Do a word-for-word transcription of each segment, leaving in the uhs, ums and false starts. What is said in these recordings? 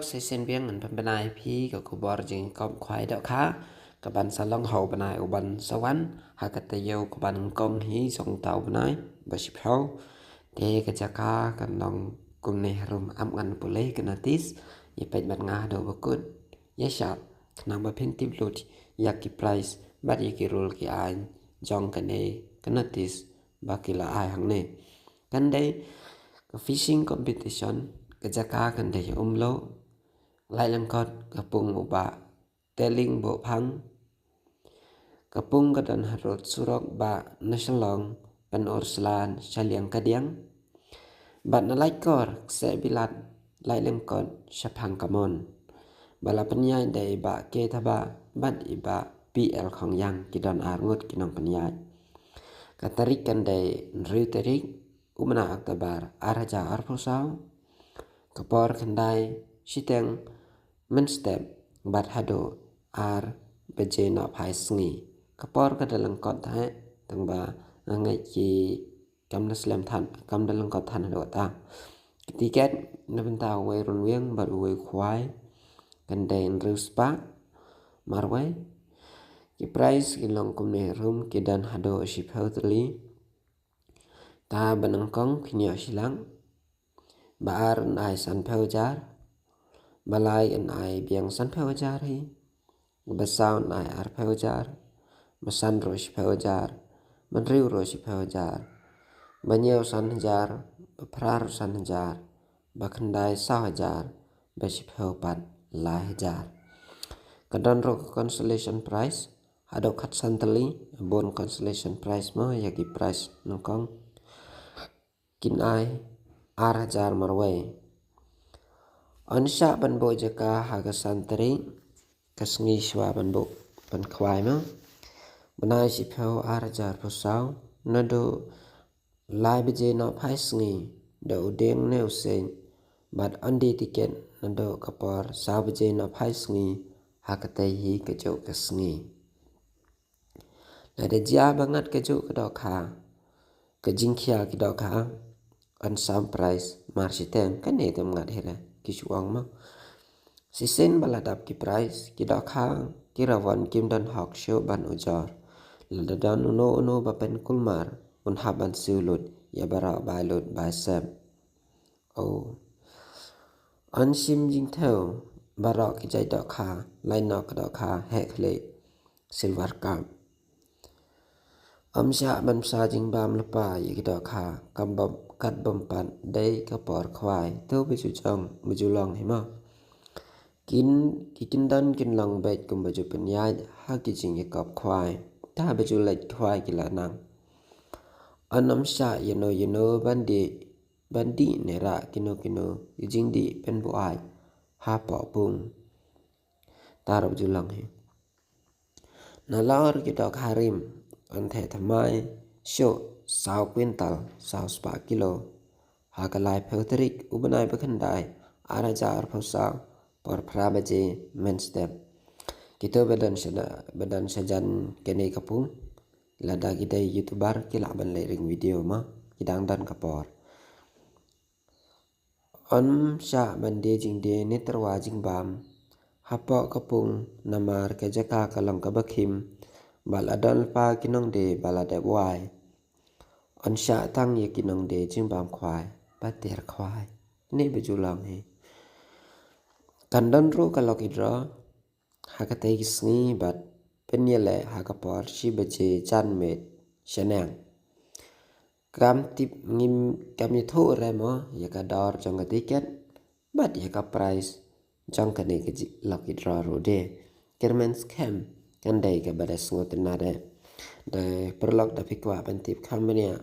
Shisien biang ngan pynbna ïa phi ka khubor jingkop khwai dohkha kaban sa long ha u bnai uban sa wan, ha ka taïew kaban nyngkong hi jong uta u bnai ba shiphew. Te ka jaka kan long kumne harum, ym ngan pule ka notis, ïa peit bad nga haduh ba kut, ïa shah, khnang ba phin tip lut ïa ki prize bad ïa ki rule ki aiñ jong kane ka notis ba ki la ai hangne. Kan dei ka fishing competition, ka jaka kan dei Umlo, Laitlyngkot, ka pung u Bah Teling Bohphang. Ka pung ka don harud surok ba na Shillong, Pynursla sha Liangkadiang. Bad na Laitkor, Kseh Bilat, Laitlyngkot shaphang ka mon. Ba la pynïaid da i Bah K Thabah bad i Bah P L Khongyang, ki don ar ngut ki nongpynïaid. Ka tarik kan dei hynriew tarik u bnai October ar hajar arphew saw. Ka por khyndai shiteng mynstep bad haduh ar baje nohphai sngi. Ka por ka da lyngkot heh, tang ba nga ngeit ki kam da slem than, kam da lyngkot than haduh ta. Ki tiket na bynta uwei runwiang bad uwei khwai kan dei hynriew spah marwei. Ki prize ki long kumne harum, ki don haduh shiphew tylli. Ta ba nyngkong phin ïoh shi lak, ba ar yn ai sanphew hajar, ba lai yn ai biang sanphew hajar hi, ba saw yn ai arphew hajar, ba san ruh shiphew hajar, ba hynriew ruh shiphew hajar, ba hynñiew san hajar, ba phra ruh san hajar, ba khyndai saw hajar, ba shiphew pat lai hajar. Ka don ruh ka consolation prize haduh khatsan tylli, bun consolation prize mo, ïa ki prize nyngkong kin ai ar hajar marwei. Yn shah ban buh jaka ha ka san tarik, ka sngi shwa ban buh ban khwai mo, bnai shiphew ar hajar arphew saw, naduh lai baje nohphai sngi da u dieng ne u seng, bad yn die tiket naduh ka por saw baje nohphai sngi ha katei hi kajuh ka sngi. Lada jia ba ngat kajuh ka dohkha, ka jingkhia ki dohkha, yn sam prize mar shiteng, kane te ngat hi re, ki shu ong mo. Shisien ba la dap ki prize, ki dohkha ki la wan kim don hok shuh ban ujor. Lada don uno uno ba pynkulmar, un hap ban siew lut ïa baroh bai lut bai sep. O, yn shim jingthew baroh ki jait dohkha, lai noh ka dohkha heh khlieh, silver carp. Ym shah ban bsa jingbam lypa ïa ki dohkha, kam bym, kat bym pat dei ka por khwai. To ba ju jong, ba ju long hi mo. Kin, ki kin don kin long beit kumba ju pynïaid ha ki jingïakop khwai. Ta ba ju leit khwai ki la nang. Yn ym shah ïano ïano ban dih, ban dih ne rah kino kino ki jingdih pynbuaid hapoh pung. Ta ruh ba ju long hi. Nalor ki dohkha rim, yn theh thymmai shuh saw kwintal, saw spah kilo, ha ka laiphew tarik u bnai ba khyndai, ar hajar arphew saw, por phra baje mynstep. Kito ba don sha, ba don shajan kane ka pung, lada ki dei YouTuber ki lah ban leit ring video mo, ki dang don ka por. Ym shah ban die jingdie ne tyrwa jingbam hapoh ka pung, namar ka jaka ka long kaba khim, ba la don lypa ki nongdie ba la dep wai. Yn shah tang ïa ki nongdie jingbam khwai ba tiar khwai. Ne ba ju long hi. Kan don ruh ka lucky draw ha katei ki sngi bad pynïaleh ha ka por shi baje janmiet shaneng. Kam tip ngim, kam ïathuh re mo ïa ka dor jong ka tiket bad ïa ka prize jong kane ka ji-, lucky draw ruh de. Kyrmen skhem kan dei kaba da sngewtynnat de. Da paralok da phi kwah ban tip kham bniah,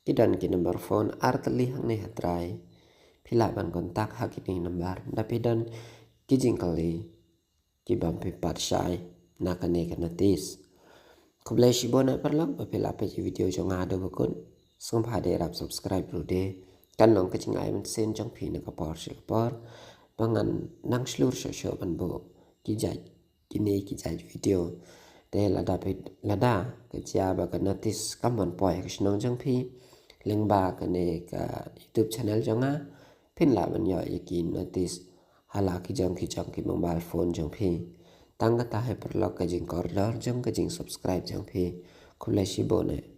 ki don ki number phone ar tylli hangne ha trai. Phi lah ban contact ha kine number da phi don ki jingkylli ki bym pat shai na kane ka notis. Khublei shibun na paralok ba phi la peit ïa video jong nga haduh ba kut. Sngewbha de rap subscribe ruh de. Kan long ka jingai mynsiem jong phi na ka por sha ka por ba ngan nang shlur shuh shuh ban buh ki jait, kine ki jait video. Te lada phi, lada ka jia ba ka notis kam wan poi ha ka shnong jong phi lyngba kane ka YouTube channel jong nga, phin lah ban ïoh ïa ki notis ha la ki jong ki jong ki mobile phone jong phi. Tang kata hi paralok ka jingkordor jong ka jingsubscribe jong phi. Khublei shibun eh.